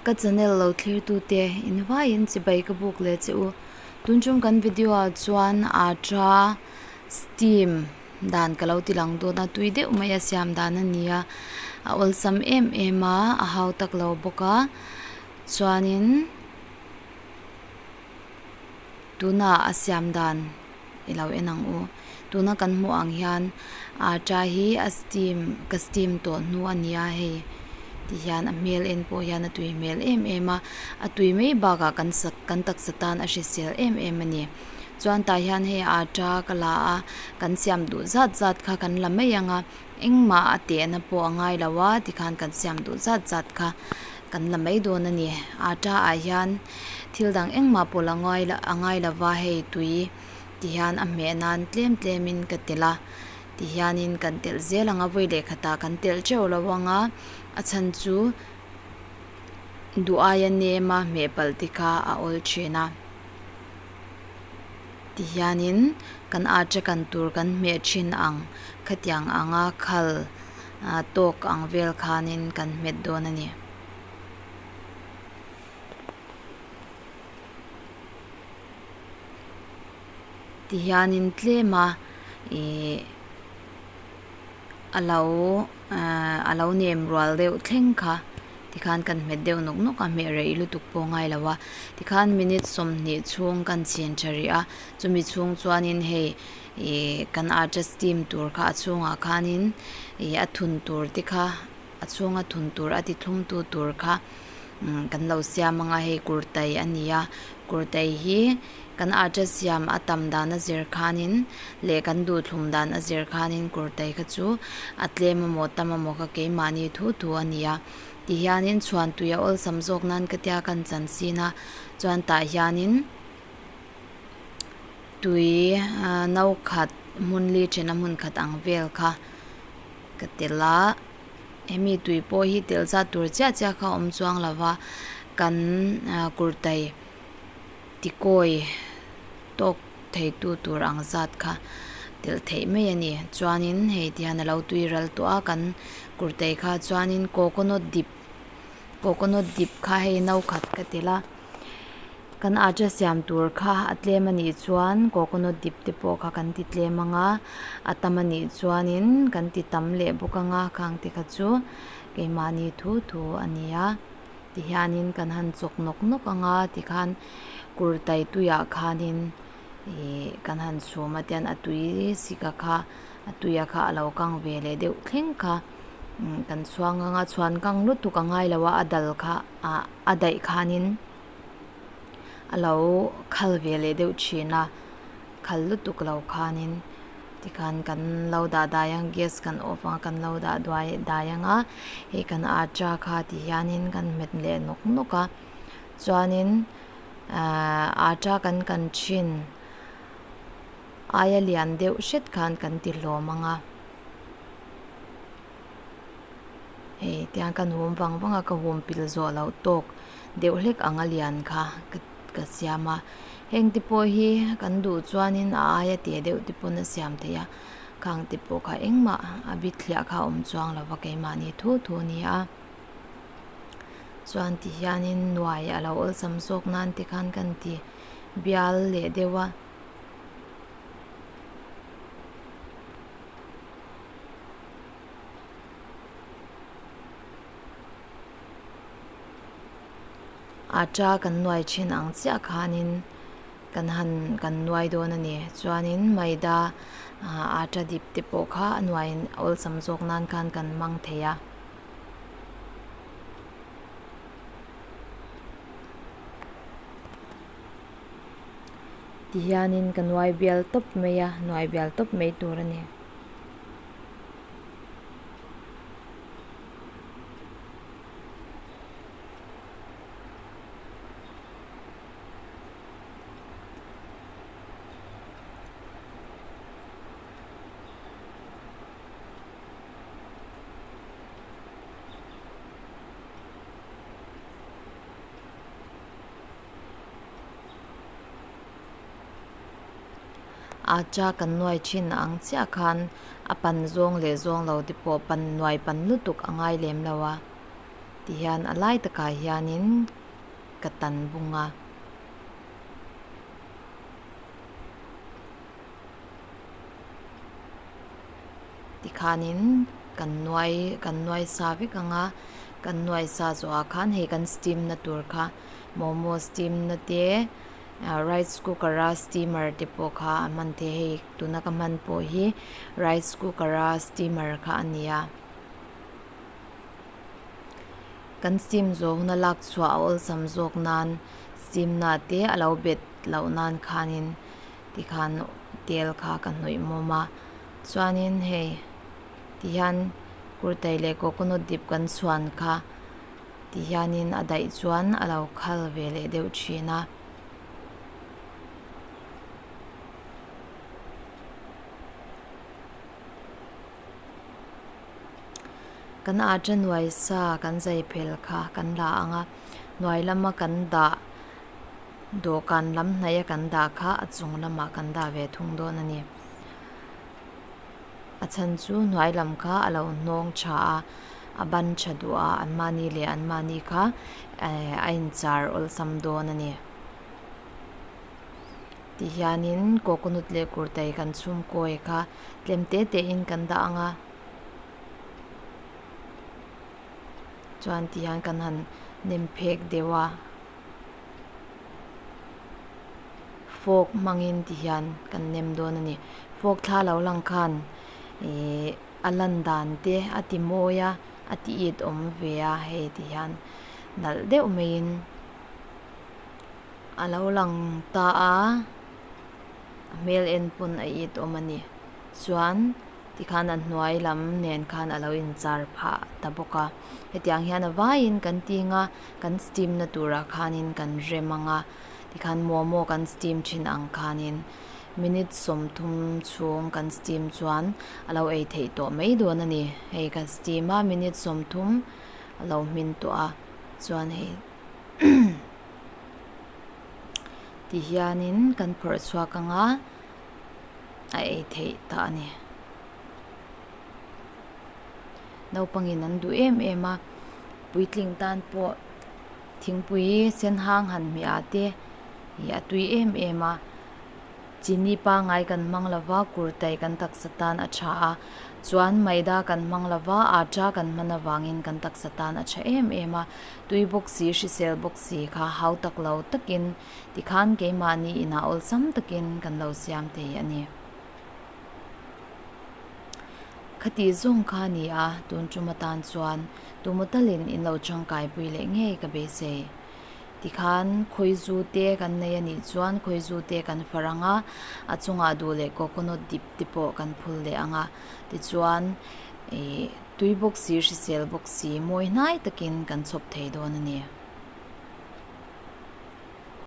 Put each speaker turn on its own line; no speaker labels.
Ka channel lo thlir tute in vaiin chibai ka buk leh che u. Tun chung kan video ah chuan atta steam dan ka lo ti lang dawn a tui deuh mai a siam dan a ni a a awlsam em em a a hau tak lo bawk a chuanin tunah a siam dan i lo en ang u tuna kan hmuh ang hian atta hi a steam ka steam tawh hnu a ni a hei ti hian a hmel en pawh hian a tui hmel em em a a tui mai bakah kan sak kan taksa tan a hrisel em em a ni chuan tah hian hei atta ka la a kan siam duh zat zat kha kan la mai ang a engmah a tehna pawh a ngai lo a tikhan kan siam duh zat zat kha kan la mai dawn a ni atta ah hian thil dang engmah pawh la ngai a ngai lo va hei tui ti hian a hmeh nan tlem tlem in ka telh a ti hianin kan telh zel ang a vawi leh khatah kan telh teuh lo ang a a chhan chu duh aia nem a hmeh palh te kha a awl thin a. Ti hianin kan atta kan tur kan hmeh thin ang khatiang anga khal ah tawk ang vel khanin kan hmet dawn a ni. Ti hianin tlem a ih a lo ahh a lo nem rual deuh thleng kha tikhan kan hmet deuh nawk nawk a hmeh rei lutuk pawh ngai lo a tikhan minute sawmhnih chhung kan chhin tha rih a chumi chhung chuanin hei ih kan atta steam tur kha a chhungah khanin ih a thun tur te kha a chhunga thun tur a ti thlum tu tur kha umm kan lo siam ang a hei kurtai a ni a kurtai hi kan atta siam a tam dan a zir khanin leh kan duh thlum dan a zir khanin kurtai kha chu a tlem emaw tam emaw kha keimahni thu thu a ni a ti hianin chhuan tui a awlsam zawk nan ka tia kan chan sin a chuan tah hianin tui no khat hmun li then a hmun khat ang vel kha ka tel a hemi tui pawh hi tel zat tur chiah chiah kha a awm chuang lo va kan kurtai tikawi tawk thei tu tur ang zat kha telh theih mai a ni chuanin hei ti hian a lo tui ral tawh a kan kurtai kha chuanin coconut dip coconut dip kha hei no khat ka telh a kan atta siam tur kha a tlem a nih chuan coconut dip te pawh kha kan ti tlem ang a a tam a nih chuanin kan ti tam leh bawk ang a khang te kha chu keimahni thu thu a ni a. Tihianin kan han chawk nawk nawk ang a tikhan kurtai tuiah khanin ih kan han chhum a tian a tui sika kha a tuia kha a lo kang ve leh deuh thleng kha kan chhuang ang a chhuan kang lutuk a ngai lo a a dal kha ah a daih khanin a lo khal ve leh deuh thin a. Khal lutuk lo khanin tikhan kan lo dah dai ang gas kan off ang a kan lo dah duai dai ang a hei kan atta kha ti hianin kan hmet leh nawk nawk a chuanin ahh atta kan kan thin aia lian deuh hret khan kan ti hlawm ang a hei tiang kan hum vang vang a ka hum pil zawh loh tawk deuh hlek anga lian kha ka. ka siam a heng te pawh hi kan duh chuanin a aia teh deuh te pawn a siam theih a khang te pawh kha engmah a bit thliah kha a awm chuang lo va keimahni thu thu a ni a chuan ti hianin nuai a lo awlsam zawk nan te khan kan ti bial leh deuh a. Atta kan nuai thin ang chiah khanin kan han kan nuai dawn a ni chuanin maida ah atta dip te pawh kha a nuai awlsam zawk nan khan kan hmang thei a. Tihianin ka nuai bial tawp mai a nuai bial tawp mai tur a ni. Atta kan nuai thin ang chiah khan a pan zawng leh zawng lo te pawh pan nuai pan lutuk a ngai lem lo a. Tihian a lai takah hianin ka tan bung a. Tikhanin kan nuai kan nuai sa vek ang a, kan nuai sa zawhah khan hei kan steam na tur kha momo steam na te ah rice cooker a steamer te pawh kha a hman theih a hei tuna ka hman pawh hi rice cooker a steamer kha a ni a. Kan steam zawh huna lak chhuah a awlsam zawk nan steam na te a lo bet loh nan khanin tikhan tel kha ka hnawih mawm a chuanin hei tihian kurtai leh coconut dip kan chhuan kha tihianin a daih chuan a lo khal ve leh deuh thin a. Kan aṭa nuai sa kan zai phel kha kan la ang a, hnuai lama kan dah dawhkan lam hnaih a kan dah kha a chung lamah kan dah ve thung dawn a ni. A chhan chu hnuai lam kha a lo hnawng tha a, a ban tha duh a, anmahni leh anmahni kha eh a inchar awlsam dawn a ni. Tihianin coconut leh kurtai kan chhum kawi kha tlem te te in kan dah ang a chuan tihian kan han nem phek deuh a fork hmangin tihian kan nem dawn a ni fork thla lo lang khan ihh a lan dan te a ti mawi a a ti it awm ve a hei tihian nalh deuh maiin a lo lang ta a. A hmel en pawn a it awm a ni. Chuan tikhan a hnuai lam nen khan a lo inchar phah ta bawk a. Hetiang hian a vaiin kan ting a, kan steam na turah khanin kan rem ang a. Tikhan momo kan steam thin ang khanin minute 30 chhung kan steam chuan a lo ei theih tawh mai dawn a ni. Hei ka steam a minute 30 a lo hmin tawh a chuan hei. Ti hianin kan phawrh chhuak ang a, a ei theih ta a ni. Naupangin an duh em em a, puitling tan pawh thingpui sen hang han hmeh ah te ih a tui em em a. Chini pangngai kan hmang lo va, kurtai kan taksa tan a tha a, chuan maida kan hmang lo va, atta kan hman avangin kan taksa tan a tha em em a, tui bawk si, hrisel bawk si kha hau tak lo takin tikhan keimahni inah awlsam takin kan lo siam thei a ni. Khati zawng kha a ni a, tun tum atan chuan tumaw talin in lo tangkaipui leh ngei ka beisei. Tikhan khawizu te kan nei a nih chuan khawizu te kan far ang a, a chungah duh leh coconut dip te pawh kan phul leh ang a, tichuan ih tui bawk si hrisel bawk si mawi hnai takin kan chhawp thei dawn a ni.